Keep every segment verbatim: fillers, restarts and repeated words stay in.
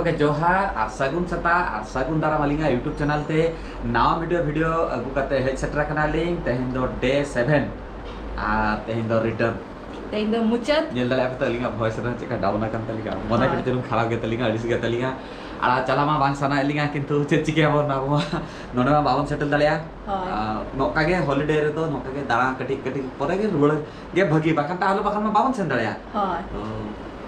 ᱜᱚᱢᱠᱮ ᱡᱚᱦᱟᱨ ᱟᱨ ᱥᱟᱹᱜᱩᱱ ᱥᱮᱛᱟᱜ ᱟᱨ ᱥᱟᱹᱜᱩᱱ ᱫᱟᱨᱟᱢ ᱟᱹᱞᱤᱧᱟᱜ YouTube channel ᱛᱮ ᱱᱟᱣᱟ video, video ᱟᱹᱜᱩ ᱠᱟᱛᱮ ᱦᱮᱡ ᱥᱮᱴᱮᱨ ᱟᱠᱟᱱᱟᱞᱤᱧ᱾ ᱛᱮᱦᱮᱧ ᱫᱚ day seven ᱟᱨ ᱛᱮᱦᱮᱧ ᱫᱚ return᱾ ᱛᱮᱦᱮᱧ ᱫᱚ ᱢᱩᱪᱟᱹᱫ᱾ ᱧᱮᱞ ᱫᱟᱲᱮᱭᱟᱜ ᱯᱮ ᱛᱚ ᱟᱹᱞᱤᱧᱟᱜ voice ᱨᱮ ᱪᱮᱫᱠᱟ down ᱟᱠᱟᱱ ᱛᱟᱹᱞᱤᱧᱟ, ᱢᱚᱱᱮ ᱦᱳᱭ᱾ ᱠᱟᱹᱴᱤᱡ ᱪᱩᱞᱩᱝ ᱠᱷᱟᱨᱟᱯ ᱜᱮ ᱛᱟᱹᱞᱤᱧᱟ, ᱟᱹᱲᱤᱥ ᱜᱮ ᱛᱟᱹᱞᱤᱧᱟ᱾ ᱟᱨ ᱪᱟᱞᱟᱣ ᱢᱟ ᱵᱟᱝ ᱥᱟᱱᱟᱭᱮᱫ ᱞᱤᱧᱟ, ᱠᱤᱱᱛᱩ ᱪᱮᱫ ᱪᱤᱠᱟᱹᱭᱟᱵᱚᱱ ᱟᱵᱚ ᱢᱟ ᱱᱚᱰᱮ ᱢᱟ ᱵᱟᱵᱚᱱ settle ᱫᱟᱲᱮᱭᱟᱜᱼᱟ᱾ ᱦᱳᱭ᱾ ᱟᱨ ᱱᱚᱝᱠᱟ ᱜᱮ holiday ᱨᱮᱫᱚ ᱱᱚᱝᱠᱟ ᱜᱮ ᱫᱟᱬᱟ ᱠᱟᱹᱴᱤᱡ ᱠᱟᱹᱴᱤᱡ ᱯᱚᱨᱮ ᱜᱮ ᱨᱩᱣᱟᱹᱲ ᱜᱮ ᱵᱷᱟᱹᱜᱤ, ᱵᱟᱠᱷᱟᱱ ᱛᱟᱦᱚᱞᱮ ᱵᱟᱠᱷᱟᱱ ᱢᱟ ᱵᱟᱵᱚᱱ ᱥᱮᱱ ᱫᱟᱲᱮᱭᱟᱜᱼᱟ᱾ ᱦᱳᱭ᱾ ᱚ᱾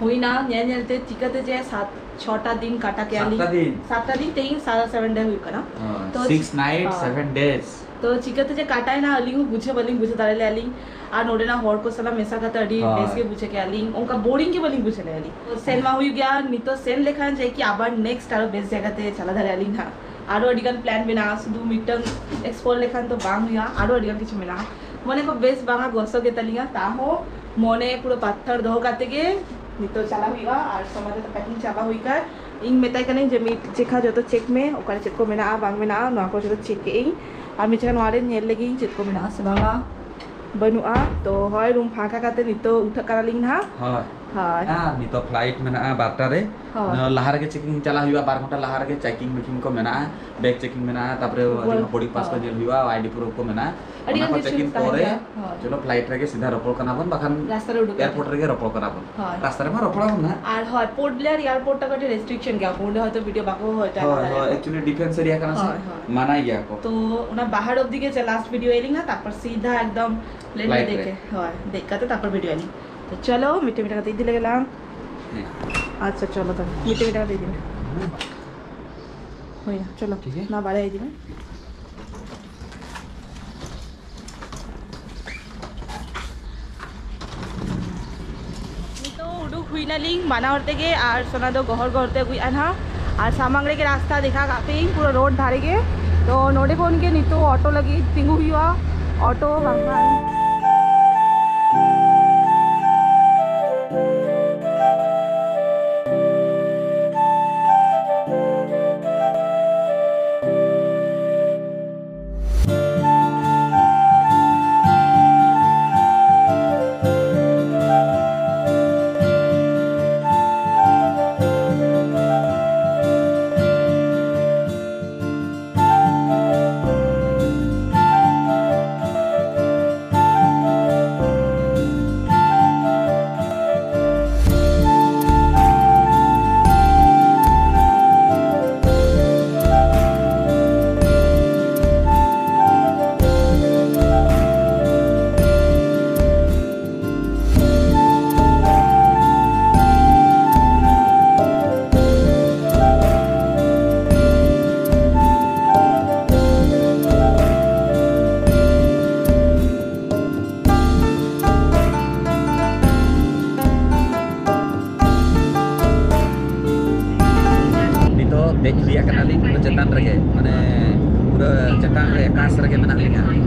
ᱦᱩᱭᱱᱟ ᱧᱮᱞ ᱧᱮᱞ ᱛᱮ ᱪᱤᱠᱟᱹᱛᱮ ᱡᱮ ᱥᱟᱛ, ᱪᱷᱚᱴᱟ ᱫᱤᱱ ᱠᱟᱴᱟ ᱠᱮᱜᱼᱟ ᱞᱤᱧ᱾ ᱥᱟᱛᱴᱟ ᱫᱤᱱ? ᱥᱟᱛᱴᱟ ᱫᱤᱱ, ᱛᱮᱦᱮᱧ ᱥᱟᱨᱟ seven day ᱦᱩᱭᱩᱜ ᱠᱟᱱᱟ᱾ ᱦᱳᱭ᱾ ᱛᱚ six night, ᱦᱳᱭ᱾ Seven days᱾ ᱛᱚ ᱪᱤᱠᱟᱹᱛᱮ ᱡᱮ ᱠᱟᱴᱟᱭᱱᱟ ᱟᱹᱞᱤᱧ ᱦᱚᱸ ᱵᱩᱡᱷᱟᱹᱣ ᱵᱟᱹᱞᱤᱧ ᱵᱩᱡᱷᱟᱹᱣ ᱫᱟᱲᱮ ᱞᱮᱜᱼᱟ ᱞᱤᱧ᱾ ᱟᱨ ᱱᱚᱰᱮᱱᱟᱜ ᱦᱚᱲ ᱠᱚ ᱥᱟᱞᱟᱜ ᱢᱮᱥᱟ ᱠᱟᱛᱮ ᱟᱹᱰᱤ ᱦᱳᱭ᱾ ᱵᱮᱥ ᱜᱮ ᱵᱩᱡᱷᱟᱹᱣ ᱠᱮᱜᱼᱟ ᱞᱤᱧ, ᱚᱱᱠᱟ boring ᱜᱮ ᱵᱟᱹᱞᱤᱧ ᱵᱩᱡᱷᱟᱹᱣ ᱞᱮᱜᱼᱟ ᱞᱤᱧ᱾ ᱛᱚ ᱥᱮᱱ ᱢᱟ ᱦᱩᱭᱩᱜ ᱜᱮᱭᱟ, ᱱᱤᱛᱚᱜ ᱥᱮᱱ ᱞᱮᱠᱷᱟᱱ ᱡᱮ ᱠᱤ ᱟᱵᱟᱨ next ᱟᱨᱚ ᱵᱮᱥ ᱡᱟᱭᱜᱟ ᱛᱮ ᱪᱟᱞᱟᱣ ᱫᱟᱲᱮᱭᱟᱜᱼᱟ ᱞᱤᱧ ᱦᱟᱸᱜ᱾ ᱟᱨᱚ ᱟᱹᱰᱤ ᱜᱟᱱ plan ᱢᱮᱱᱟᱜᱼᱟ, ᱥᱩᱫᱷᱩ ᱢᱤᱫᱴᱟᱝ explore ᱞᱮᱠᱷᱟᱱ ᱛᱚ ᱵᱟᱝ ᱦᱩᱭᱩᱜᱼᱟ, ᱟᱨᱚ ᱟᱹᱰᱤ ᱜᱟᱱ ᱠᱤᱪᱷᱩ ᱢᱮᱱᱟᱜᱼᱟ᱾ ᱢᱚᱱᱮ ᱠᱚ ᱵᱮᱥ ᱵᱟᱝᱟ ᱜᱚᱥᱚ ᱜᱮ ᱛᱟᱹᱞᱤᱧᱟ, ᱛᱟᱦᱚᱸ ᱢᱚᱱᱮ ᱯᱩᱨᱟᱹ ᱯᱟᱛᱷᱟᱨ ᱫᱚᱦᱚ ᱠᱟᱛᱮ ᱜᱮ ᱱᱤᱛᱚᱜ ᱪᱟᱞᱟᱣ ᱦᱩᱭᱩᱜᱼᱟ᱾ ᱟᱨ ᱥᱚᱢᱟᱡᱽ ᱨᱮ packing ᱪᱟᱵᱟ ᱦᱩᱭ ᱠᱟᱱ, ᱤᱧ ᱢᱮᱛᱟᱭ ᱠᱟᱹᱱᱟᱹᱧ ᱡᱮ ᱢᱤᱫ ᱪᱮᱠᱷᱟ ᱡᱚᱛᱚ check ᱢᱮ, ᱚᱠᱟᱨᱮ ᱪᱮᱫ ᱠᱚ ᱢᱮᱱᱟᱜᱼᱟ ᱵᱟᱝ ᱢᱮᱱᱟᱜᱼᱟ, ᱱᱚᱣᱟ ᱠᱚ ᱡᱚᱛᱚ check ᱠᱮᱜ ᱟᱹᱧ᱾ ᱟᱨ ᱢᱤᱫ ᱪᱮᱠᱷᱟ ᱱᱚᱣᱟ ᱨᱮ ᱧᱮᱞ ᱞᱮᱜᱤᱧ ᱪᱮᱫ ᱠᱚ ᱢᱮᱱᱟᱜᱼᱟ ᱥᱮ ᱵᱟᱝᱟ, ᱵᱟᱹᱱᱩᱜᱼᱟ᱾ ᱛᱚ ᱦᱳᱭ, room ᱯᱷᱟᱸᱠᱟ ᱠᱟᱛᱮ ᱱᱤᱛᱚᱜ ᱩᱴᱷᱟᱹᱜ ᱠᱟᱱᱟᱞᱤᱧ ᱱᱟᱦᱟᱜ᱾ ᱦᱳᱭ᱾ ᱦᱳᱭ᱾ ᱟᱨ ᱱᱤᱛᱚᱜ flight ᱢᱮᱱᱟᱜᱼᱟ ᱵᱟᱨᱚᱴᱟ ᱨᱮ᱾ ᱦᱳᱭ᱾ ᱱᱚᱣᱟ ᱞᱟᱦᱟ ᱨᱮᱜᱮ checking ᱪᱟᱞᱟᱜ ᱦᱩᱭᱩᱜᱼᱟ, ᱵᱟᱨ ᱜᱷᱚᱱᱴᱟ ᱞᱟᱦᱟ ᱨᱮᱜᱮ checking ᱢᱮᱠᱤᱝ ᱠᱚ ᱢᱮᱱᱟᱜᱼᱟ, bag checking ᱢᱮᱱᱟᱜᱼᱟ, ᱛᱟᱯᱚᱨᱮ ᱵᱚᱞ-, ᱟᱹᱞᱤᱧᱟᱜ body pass ᱠᱚ ᱦᱳᱭ᱾ ᱧᱮᱞ ᱦᱩᱭᱩᱜᱼᱟ, I D proof ᱠᱚ ᱢᱮᱱᱟᱜᱼᱟ᱾ ᱟᱹᱰᱤ ᱚᱱᱟ ᱜᱟᱱ ᱠᱚ ᱠᱤᱪᱷᱩ checking ᱛᱟᱦᱮᱱ ᱯᱚᱨᱮ ᱜᱮᱭᱟ᱾ ᱦᱳᱭ᱾ ᱪᱚᱞᱚ flight ᱨᱮᱜᱮ ᱥᱤᱫᱷᱟ ᱨᱚᱯᱚᱲ ᱠᱟᱱᱟ ᱵᱚᱱ, ᱵᱟᱠᱷᱟᱱ ᱨᱟᱥᱛᱟ ᱨᱮ ᱩᱰᱩᱠ ᱠᱟᱛᱮ᱾ Airport ᱨᱮᱜᱮ ᱨᱚᱯᱚᱲ ᱠᱟᱱᱟ ᱵᱚᱱ᱾ ᱦᱳᱭ᱾ ᱨᱟᱥᱛᱟ ᱨᱮᱢᱟ ᱨᱚᱯᱚᱲ ᱟᱵᱚᱱ ᱱᱟᱦᱟᱜ᱾ ᱟᱨ ᱦᱳᱭ, Port Blair airport ᱴᱟ ᱠᱟᱹᱴᱤᱡ restriction ᱜᱮᱭᱟ, ᱚᱸᱰᱮ ᱦᱚᱭᱛᱚ video ᱵᱟᱠᱚ ᱦᱚᱭᱛᱚ allow ᱦᱳᱭ, ᱦᱳᱭ, ᱫᱟᱲᱮᱭᱟᱜᱼᱟ᱾ Actually defense area ᱠᱟᱱᱟ ᱥᱮ, ᱦᱳᱭ, ᱦᱳᱭ᱾ ᱢᱟᱱᱟ ᱜᱮᱭᱟ ᱠᱚ᱾ ᱛᱚ ᱚᱱᱟ ᱵᱟᱦᱟᱨ ᱚᱵᱫᱤ ᱜᱮ ᱪᱟᱞᱟᱜ video ᱟᱹᱞᱤᱧ ᱱᱟ, ᱛᱟᱨᱯᱚᱨ ᱥᱤᱫᱷᱟ ᱮᱠᱫᱚᱢ plane ᱨᱮ flight ᱫᱮᱡ ᱨᱮ᱾ ᱠᱮ-, ᱦᱳᱭ, ᱫᱮᱡ ᱠᱟᱛᱮ ᱛᱟᱨᱯᱚᱨ video ᱟᱹᱞᱤᱧ᱾ ᱛᱚ ᱪᱚᱞᱚ, ᱢᱤᱫᱴᱮᱱ ᱢᱤᱫᱴᱮᱱ ᱠᱟᱛᱮ ᱤᱫᱤ ᱞᱮᱜᱮ ᱞᱟᱝ᱾ ᱦᱮᱸ᱾ ᱟᱪᱪᱷᱟ, ᱪᱚᱞᱚ ᱛᱚᱵᱮ, ᱢᱤᱫᱴᱮᱱ ᱢᱤᱫᱴᱮᱱ ᱠᱟᱛᱮ ᱤᱫᱤ ᱢᱮ᱾ ᱦᱩᱭᱱᱟ, ᱪᱚᱞᱚ, ᱴᱷᱤᱠ ᱜᱮᱭᱟ᱾ ᱱᱚᱣᱟ ᱵᱟᱨᱭᱟ ᱤᱫᱤ ᱢᱮ᱾ ᱱᱤᱛᱚᱜ ᱩᱰᱩᱠ ᱦᱩᱭᱱᱟᱞᱤᱧ ᱵᱟᱱᱟ ᱦᱚᱲ ᱛᱮᱜᱮ, ᱟᱨ ᱥᱳᱱᱟ ᱫᱚ ᱜᱚᱦᱚᱨ ᱜᱚᱦᱚᱨ ᱛᱮ ᱟᱹᱜᱩᱭᱮᱫᱼᱟ ᱱᱟᱦᱟᱜ᱾ ᱟᱨ ᱥᱟᱢᱟᱝ ᱨᱮᱜᱮ ᱨᱟᱥᱛᱟ ᱫᱮᱠᱷᱟ ᱠᱟᱜ ᱯᱮᱭᱟᱹᱧ, ᱯᱩᱨᱟᱹ road ᱫᱷᱟᱨᱮ ᱜᱮ᱾ ᱛᱚ ᱱᱚᱰᱮ ᱠᱷᱚᱱ ᱜᱮ ᱱᱤᱛᱚᱜ auto ᱞᱟᱹᱜᱤᱫ ᱛᱤᱸᱜᱩ ᱦᱩᱭᱩᱜᱼᱟ, auto ᱵᱟᱝᱠᱷᱟᱱ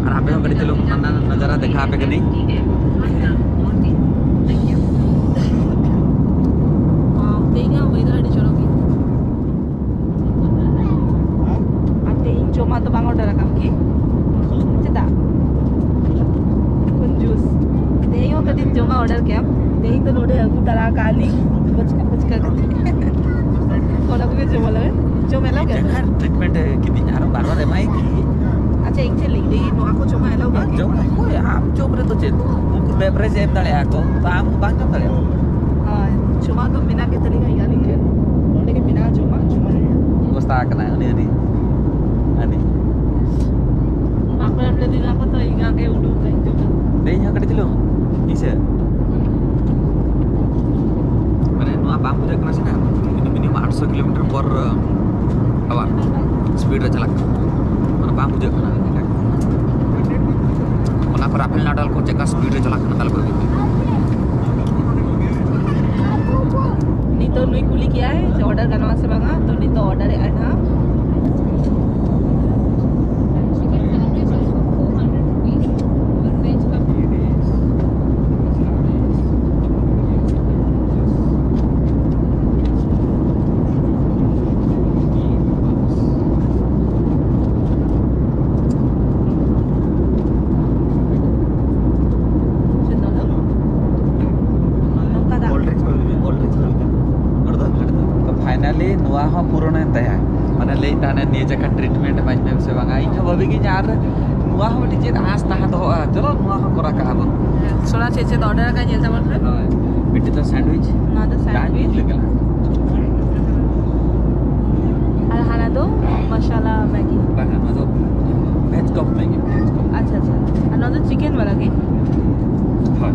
ᱟᱨ ᱟᱯᱮ ᱦᱚᱸ ᱠᱟᱹᱴᱤᱡ ᱪᱩᱞᱩᱝ ᱚᱱᱟ ᱱᱟᱡᱟᱨᱟ ᱫᱮᱠᱷᱟ ᱟᱯᱮ ᱠᱟᱹᱱᱟᱹᱧ᱾ ᱛᱮᱦᱮᱧᱟᱜ ᱚᱭᱮᱫᱟᱨ ᱟᱹᱰᱤ ᱪᱚᱨᱚᱠ ᱜᱮ᱾ ᱟᱨ ᱛᱮᱦᱮᱧ ᱡᱚᱢᱟᱜ ᱫᱚ ᱵᱟᱝ ᱚᱰᱟᱨ ᱟᱠᱟᱫ ᱜᱮ? ᱪᱮᱫᱟᱜ? ᱠᱚᱧᱡᱩᱥ᱾ ᱛᱮᱦᱮᱧ ᱦᱚᱸ ᱠᱟᱹᱴᱤᱡ ᱡᱚᱢᱟᱜ ᱚᱰᱟᱨ ᱠᱮᱫ ᱟᱢ᱾ ᱛᱮᱦᱮᱧ ᱫᱚ ᱱᱚᱰᱮ ᱟᱹᱜᱩ ᱛᱟᱨᱟ ᱟᱠᱟᱫ ᱞᱤᱧ ᱯᱷᱩᱪᱠᱟ, ᱯᱷᱩᱪᱠᱟ ᱠᱟᱛᱮ᱾ ᱚᱱᱟ ᱠᱚᱜᱮ ᱡᱚᱢ ᱟᱞᱮ᱾ ᱡᱚᱢ ᱮᱞᱟᱣ ᱜᱮᱭᱟ? ᱡᱟᱦᱟᱸ ᱴᱨᱤᱴᱢᱮᱱᱴ ᱠᱤᱫᱤᱧ ᱟᱨᱚ ᱵᱟᱨ ᱵᱟᱨ ᱮᱢᱟᱭ ᱠᱤ? ᱟᱪᱪᱷᱟ, ᱤᱧ ᱪᱮᱫ ᱞᱟᱹᱭ ᱫᱟᱹᱧ, ᱱᱚᱣᱟ ᱠᱚ ᱡᱚᱢᱟᱜ ᱮᱞᱟᱣ ᱜᱮᱭᱟ ᱠᱤ? ᱡᱚᱢ ᱚᱠᱚᱭ? ᱟᱢ ᱡᱚᱢ ᱨᱮᱫᱚ ᱪᱮᱫ? ᱩᱱᱠᱩ ᱵᱮᱵᱽᱨᱮᱡᱽ ᱮᱢ ᱫᱟᱲᱮᱭᱟᱜᱼᱟ ᱠᱚ, ᱛᱚ ᱟᱢ ᱵᱟᱝ ᱡᱚᱢ ᱫᱟᱲᱮᱭᱟᱜᱼᱟ? ᱦᱳᱭ, ᱡᱚᱢᱟᱜ ᱫᱚ ᱢᱮᱱᱟᱜ ᱜᱮ ᱛᱟᱞᱤᱧᱟ ᱟᱹᱞᱤᱧ ᱴᱷᱮᱱ᱾ ᱱᱚᱰᱮ ᱜᱮ ᱢᱮᱱᱟᱜᱼᱟ ᱡᱚᱢᱟᱜ, ᱡᱚᱢᱟᱜ᱾ ᱵᱮᱵᱚᱥᱛᱷᱟ ᱟᱠᱟᱱᱟ ᱟᱹᱰᱤ, ᱟᱹᱰᱤ, ᱟᱹᱰᱤ᱾ ᱵᱟᱯᱞᱟ ᱨᱮ ᱫᱤᱱ ᱟᱠᱚ ᱛᱚ ᱤᱧ ᱟᱜᱮ ᱩᱰᱩᱠ ᱠᱟᱹᱧ ᱡᱚᱢᱟ᱾ ᱫᱮᱡ ᱦᱚᱸ ᱠᱟᱹᱴᱤᱡ ᱪᱩᱞᱩᱝ, ᱤᱧ ᱥᱮ᱾ ᱢᱟᱱᱮ ᱱᱚᱣᱟ ᱵᱟᱝ ᱵᱩᱡᱷᱟᱹᱜ ᱠᱟᱱᱟ ᱥᱮ ᱱᱟ? ᱢᱤᱱᱤᱢᱟᱢ ᱟᱴᱥᱚ ᱠᱤᱞᱳᱢᱤᱴᱟᱨ ᱯᱚᱨ ᱟᱵᱟᱨ ᱥᱯᱤᱰ ᱨᱮ ᱪᱟᱞᱟᱜ ᱠᱟᱱᱟ᱾ ᱢᱟᱱᱮ ᱵᱟᱝ ᱵᱩᱡᱷᱟᱹᱜ ᱠᱟᱱᱟ᱾ ᱚᱱᱟ ᱠᱚ ᱨᱟᱯᱷᱮᱞ ᱱᱟᱰᱟᱞ ᱠᱚ ᱪᱮᱫᱠᱟ ᱥᱯᱤᱰ ᱨᱮ ᱪᱟᱞᱟᱜ ᱠᱟᱱᱟ, ᱛᱟᱦᱞᱮ ᱵᱷᱟᱹᱵᱤ ᱯᱮ᱾ ᱱᱤᱛᱚᱜ ᱱᱩᱭ ᱠᱩᱞᱤ ᱠᱮᱜᱼᱟᱭ ᱡᱮ ᱚᱰᱟᱨ ᱜᱟᱱᱚᱜᱼᱟ ᱥᱮ ᱵᱟᱝᱟ, ᱛᱚ ᱱᱤᱛᱚᱜ ᱚᱰᱟᱨ ᱮᱜᱼᱟᱭ ᱱᱟᱦᱟᱜ᱾ ᱪᱮᱫ ᱱᱚᱣᱟ ᱫᱚ? ᱱᱚᱝᱠᱟ ᱫᱟᱜ᱾ ᱠᱳᱞᱰ ᱰᱨᱤᱝᱠᱥ ᱠᱚ ᱧᱩᱭᱟ, ᱠᱳᱞᱰ ᱰᱨᱤᱝᱠᱥ ᱠᱚ ᱧᱩᱭᱟ᱾ ᱦᱚᱲ ᱫᱚ ᱦᱟᱸᱰᱮ ᱫᱚ᱾ ᱛᱚ, ᱯᱷᱟᱭᱱᱟᱞᱤ ᱱᱚᱣᱟ ᱦᱚᱸ ᱯᱩᱨᱚᱱᱮᱱ ᱛᱟᱭᱟ᱾ ᱢᱟᱱᱮ, ᱞᱟᱹᱭᱮᱫ ᱛᱟᱦᱮᱱᱟ, "ᱱᱤᱭᱟᱹ ᱡᱟᱭᱜᱟ ᱴᱨᱤᱴᱢᱮᱱᱴ ᱮᱢᱟᱧ ᱢᱮ ᱥᱮ ᱵᱟᱝᱟ?" ᱤᱧ ᱦᱚᱸ ᱵᱷᱟᱹᱵᱤ ᱜᱤᱧ, ᱟᱨ ᱱᱚᱣᱟ ᱦᱚᱸ ᱢᱤᱫᱴᱤᱡ ᱪᱮᱫ ᱟᱸᱥ ᱛᱟᱦᱮᱸ ᱫᱚᱦᱚᱜᱼᱟ᱾ ᱪᱚᱞᱚ, ᱱᱚᱣᱟ ᱦᱚᱸ ᱠᱚᱨᱟᱣ ᱠᱟᱜᱼᱟ ᱵᱚᱱ᱾ ᱥᱳᱱᱟ ᱪᱮᱫ ᱪᱮᱫ ᱚᱰᱟᱨ ᱟᱠᱟᱫ ᱧᱮᱞ ᱛᱟᱵᱚᱱ ᱯᱮ᱾ ᱦᱳᱭ, ᱢᱤᱫᱴᱤᱡ ᱫᱚ ᱥᱮᱱᱰᱣᱤᱪ᱾ ᱱᱚᱣᱟ ᱫᱚ ᱫᱟᱜ ᱧᱩ ᱥᱮᱱᱰᱣᱤᱪ᱾ ᱞᱟᱹᱜᱤᱫ᱾ ᱟᱨ ᱦᱟᱱᱟ ᱫᱚ ᱢᱟᱥᱟᱞᱟ ᱢᱮᱜᱤ᱾ ᱵᱟᱝᱟ, ᱱᱚᱣᱟ ᱫᱚ ᱵᱷᱮᱡᱽ ᱠᱚᱯ ᱢᱮᱜᱤ, ᱵᱷᱮᱡᱽ ᱠᱚᱯ᱾ ᱟᱪᱪᱷᱟ, ᱟᱪᱪᱷᱟ᱾ ᱟᱨ ᱱᱚᱣᱟ ᱫᱚ ᱪᱤᱠᱮᱱ ᱵᱟᱞᱟ ᱜᱮ? ᱦᱳᱭ᱾